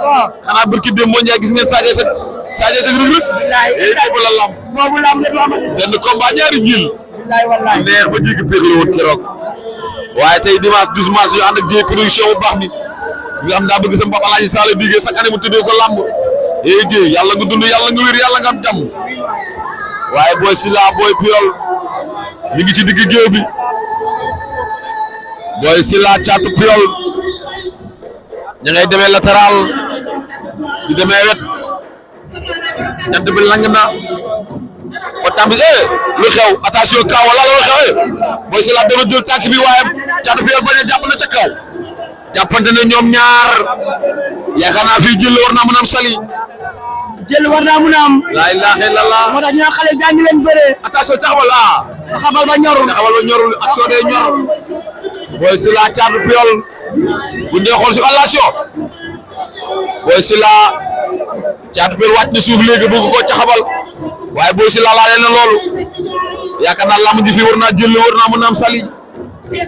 waaw xanaa barki démb moo ñëw gis ngeen Sadio Seck Reug Reug. boobu la lamb. boobu lamb la am. benn combat ñaari jiil. wallaay neex ba jéggi péeg la woon keroog. waaye tey dimanche 12 mars ñu ànd ak Dieye production bu baax bi. nga xam daa bëgg sa mbokk Alaaji Sall digee sa kanam mu tuddee ko lamb. Dieye yàlla nga dund yàlla nga wér yàlla nga am jàmm. waaye Boy Sylla Boy Piol ñu ngi ci digg géew bi. Boy Sylla Caatu Piol ña ngay demee latéral di demee wet jant bi lang na ba tambi lu xew attention kaw wala lu xew Boy Sylla dama jël tànk bi waaye Caatu Piol bañ a jàpp na ca kaw jàppante ne ñoom ñaar yaakaar naa fii jël war naa mën a am sali jël war naa mën a am la ilaha illallah moo tax ñu xale jàngi leen bëree attention taxawal ba ñorul action day ñor Boy Sylla Caatu Piol bu ñu xool si relation Boy Sylla Caatu Piol wàcc na suuf léegi bëgg ko caxabal waaye Boy Sylla laa leen na loolu yaakaar naa lamb ji fii war naa jël war naa mën a am sali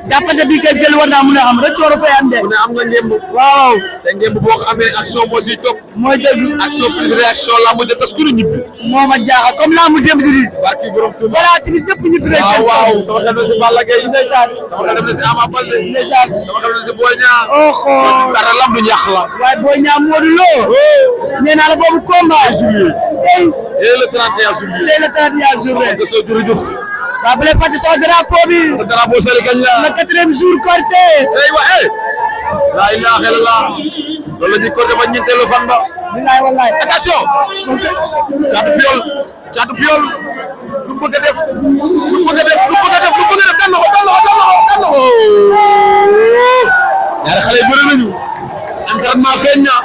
jàppante bi kay jël war naa mën a am rek war a fay am de. ku ne am nga ngemb. waaw te ngemb boo ko amee action moo siy topp. mooy dëgg. action plus réaction lamb ja tas ku ne ñibbi. moo ma jaaxal comme lamb démb ji. barki borom Tuuba. balaa timis ñëpp ñibbi nañ. waaw sama xel na si Balla Gaye. ndeysaan sama xel na si Ama Baldé. ndeysaan sama xel na si Boy Niang. oh dara lamb du ñàkk la. waaye Boy Niang Modou Lo. nee naa la boobu combat. juillet. tey. et le 31 juillet. tey le 31 juillet. nga soo jërëjëf. waaw bu leen fàtte sama drapeau bi. sa drapeau sali kañ la. le 4e jour Korité. la ilaha illallah loolu la ñuy Korité ba ñeenteelu fan ba. bilaay wallaay. attention. Caatu Piol lu bëgg a def daan na ko. ñaari xale yi bëri nañu. entraînement feeñ na.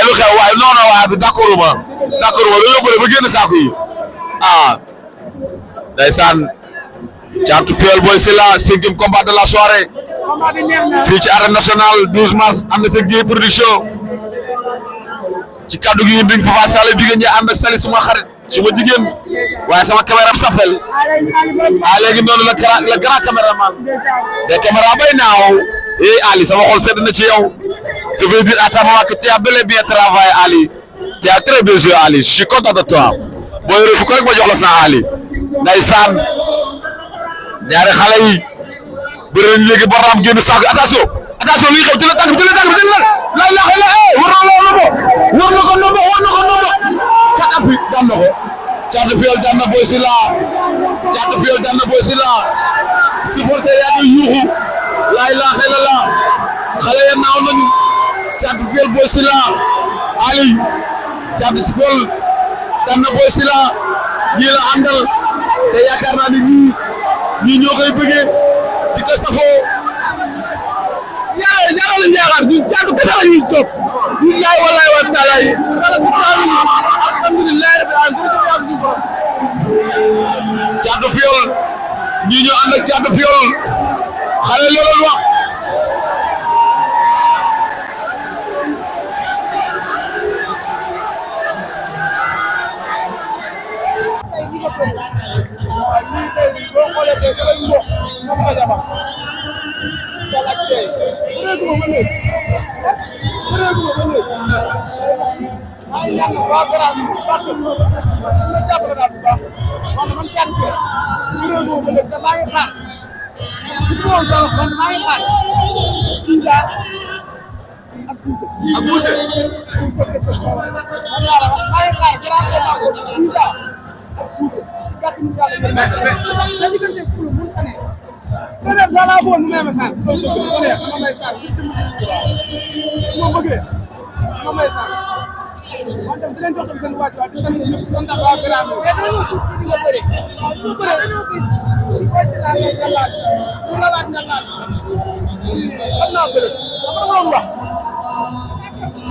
lu xew waaye non waaye bi d'accord ma dañoo bëre ba génn saako yi ndeysaan Caatu Piol Boy Sylla 5e combat de la soirée fii ci arène nationale 12 mars ànd ak Dieye production ci kaddu gi ñu dégg Papa Sall digg ñi ànd ak Sali suma xarit suma jigéen waaye sama caméra s'appelle léegi noonu la grand caméraman des caméras bay naaw Ali sama xol sedd na ci yow ça veut dire à ta maman que tu as bel et bien travaillé Ali tu as très bien joué Ali je suis content de toi boo yoree fu ko rek ma jox la sa Ali ndeysaan ñaari xale yi bëri nañ léegi ba raam génn saako attention luy xew jëlee tànk bi la ilaha illa war na ko nombo kat appi daan na ko Caatu Piol daan na Boy Sylla supporter yaa ngi yuuxu la ilaha illallah xale ya naaw nañu Caatu Piol Boy Sylla Ali Caatu Piol daan na Boy Sylla ñii la àndal te yaakaar naa ni ñii ñoo koy bëggee di ko safoo ñaareel lañ yaakaar ñun Caatu kese la ñuy topp ñun yaay wallaay wa taala yi alhamdulilah rabbil alamin Caatu Piol ñii ñoo ànd ak Caatu Piol xale loolu wax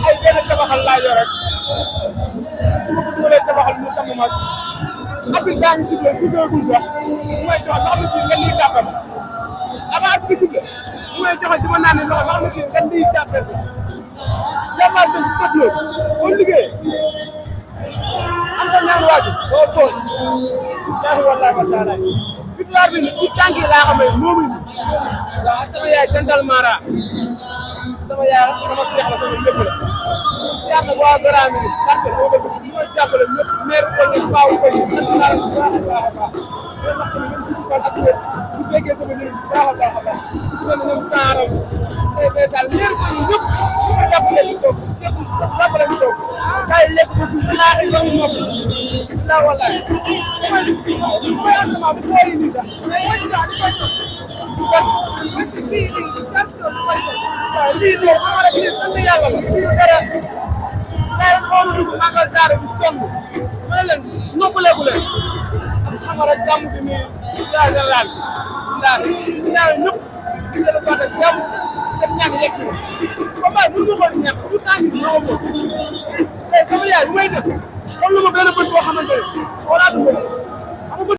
ay benn cabaxal laa yor rek su ma ko dugalee cabaxal mu tàmm ma appel baa ngi sifflé sifflé gul sax bu may jox sax am na kii nga nii tàppam avant at bi sifflé may joxe dama naan ne loxo wax na kii nga di jàppale jàmbaar bi bët la boo liggéey am sa ñaan waaju soo tooñ billahi wallahi wa taala victoire bi ni ci tànk yi laa xamee moomu waaw sama yaay jantal Mara sama yaay sama seex la sama lépp la seex nag waa Garaam bi parce que moo bëgg ñu koy jàppale ñëpp maire ko ñu baaw ko ñu sant naa la bu baax a baax a baax yéen wax ni ngeen dugg fan ak yéen bu fekkee sama njëriñ bu baax a baax a baax su ma ne ñoom taaram tey beesal maire ko ñu ñëpp ñu ko jàppale ñu toog ceeb sax jàppale ñu toog kay lekk ko suuf laa ay yow nopp laa wallaay mooy entraînement bi mooy nii sax waaw lii de xam nga lii sant yàlla la lii dara day xoolu dugg màggal daara bi sonn ma ne leen noppaleeku leen xam nga rek gàmm bi nii yaa général bi ñu ñaare ñëpp ñu jël soit ak jàmm seen ñàkk yegg si comme ça bu ñu ko ñàkk tout temps ñoo ko tey sama yaay bu may def xool lu ma benn bët boo xamante